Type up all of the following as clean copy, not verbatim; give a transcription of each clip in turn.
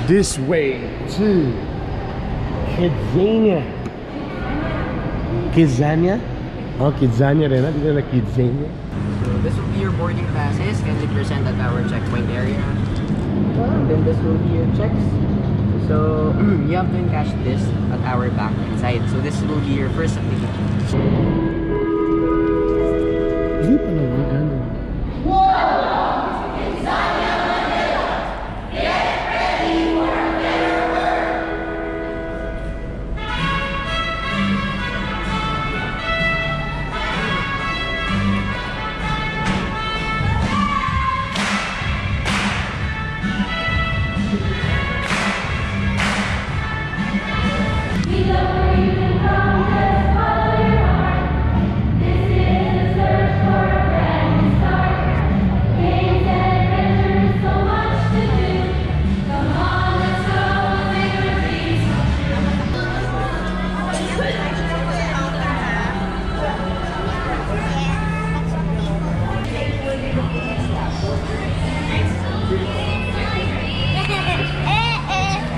This way to Kidzania. Kidzania? Oh, Kidzania rin. Dito na Kidzania. So this will be your boarding passes. Kindly present at our checkpoint area. Then this will be your checks. So you have to encash this at our bank inside. So this will be your first application. Hindi pa naman ganun.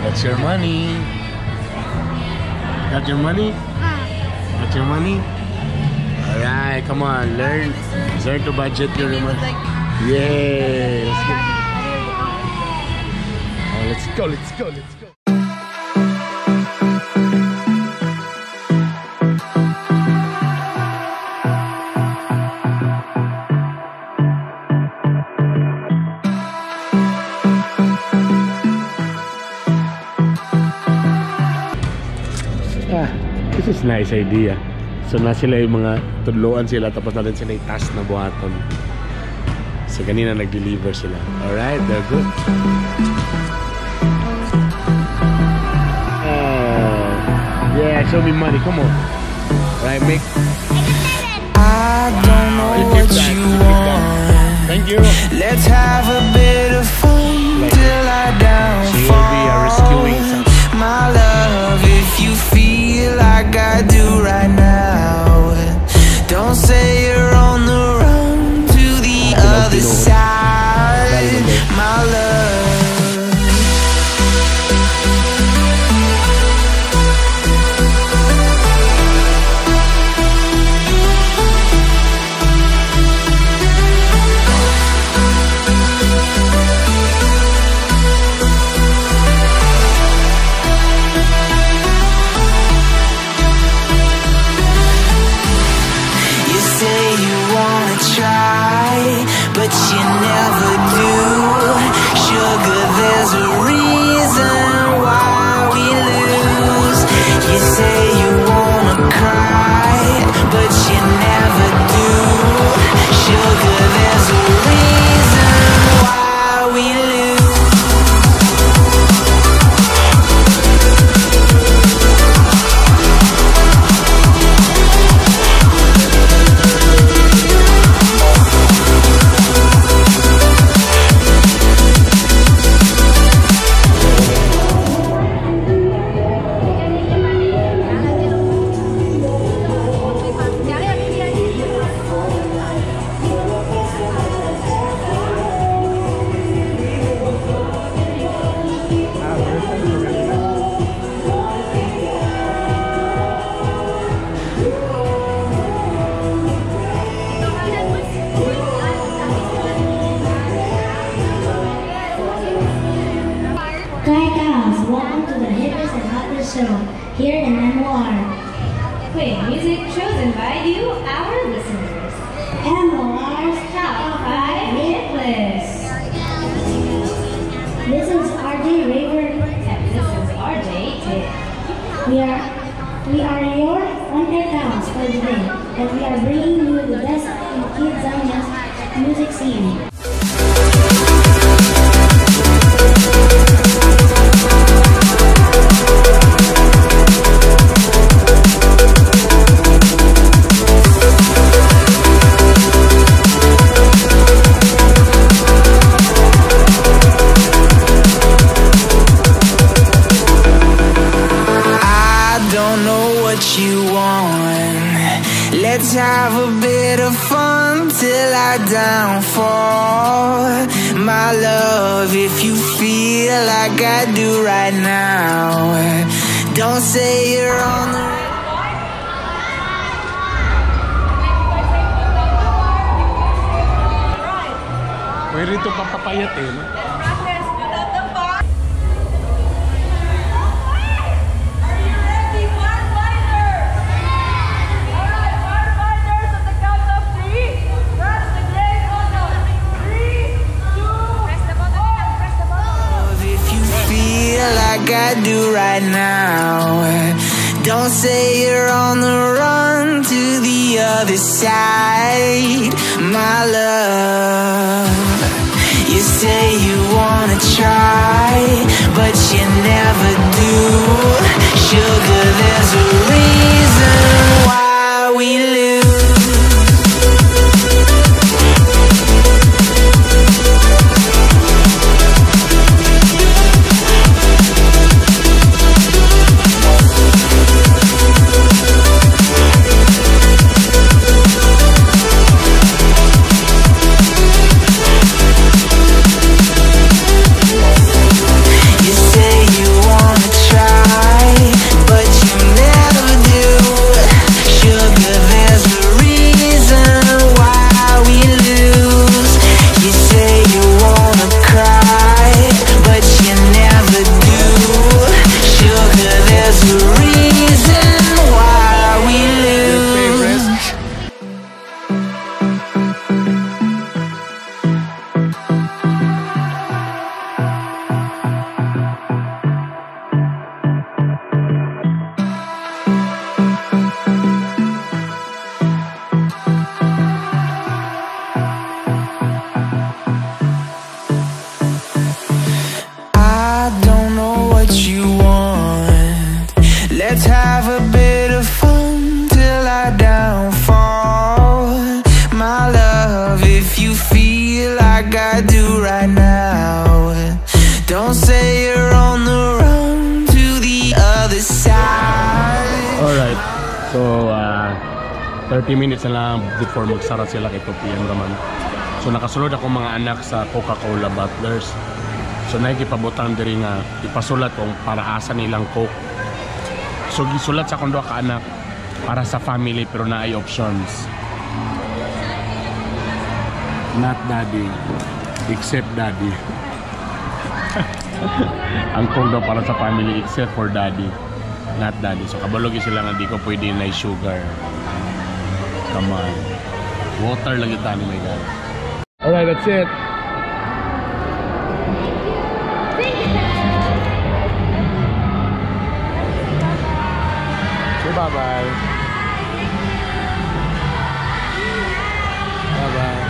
That's your money. Got your money? Got your money? All right, come on, learn. Learn to budget your money. Yay! Let's go. Oh, let's go, let's go, let's go. Ah, this is nice idea. So na sila yung mga tudloan sila tapos natin sila yung task na buhaton. So kanina nag-deliver sila. Alright, they're good. Oh, yeah, show me money. Come on. Right, make. I don't know You what keep that, you you keep that. want. Thank you. Let's have a bit of fun Like, till I she will be rescuing downfall. some. My love, if you feel like I do right now, don't say you're on the run to the other side. My love. You say you wanna try, but you never do. Sugar, there's a reason why we lose. You say you wanna cry, but you never do. Sugar, there's a reason why we lose. Hi guys, welcome to the hippest and hottest show here in MOR. Play music chosen by you, our listeners. MOR's Top 5 Hit List. This is RJ Raver. And this is RJ Tick. We are your on-air clowns for today, and we are bringing you the best in Kidzania's music scene. I don't know what you want. Let's have a bit of fun till I downfall. My love, if you feel like I do right now, don't say you're on the Pwede ito papapayat eh, no? Are you ready, firefighters? Alright, firefighters, at the count of three, press the gray button. Three, two, press the button. Press the button. If you feel like I do right now, don't say you're on the run to the other side, my love. You say you wanna try, but you never do. Sugar, there's a reason why we lose. You say you wanna try, but you never do. Sugar, there's a reason why we lose. You say you wanna cry, but you never do. Sugar, there's a reason why we lose. I don't know what you want. Let's have a bit of fun till I downfall. My love, if you feel like I do right now, don't say you're on the run to the other side. Alright. So, 30 minutes na lang before magsara sila kay 2 p.m. raman. So, nakasulod ako mga anak sa Coca-Cola Bottlers. So, nakikipabutang diri nga ipasulat kung para asa nilang Coke. So, gisulat sa akong duha ka anak para sa family pero naay options. Not daddy, except daddy. Ang Coke daw para sa family except for daddy. Not daddy. So kabalo gyud sila nga di ko pwede na sugar. Come on. Water lang yung tani, my God. Alright, that's it. Thank you, Say bye-bye. Bye-bye.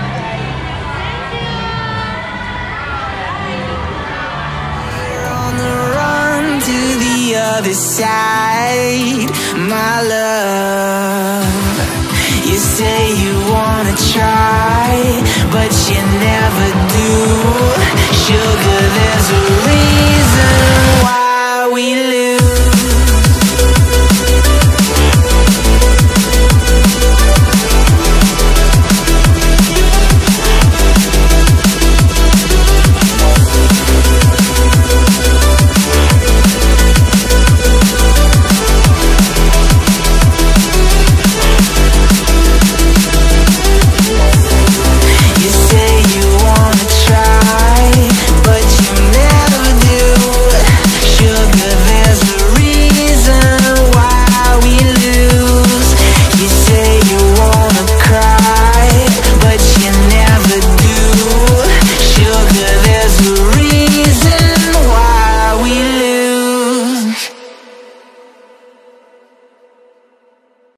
On the run to the other side, my love. You say you wanna try, but you never do. Sugar,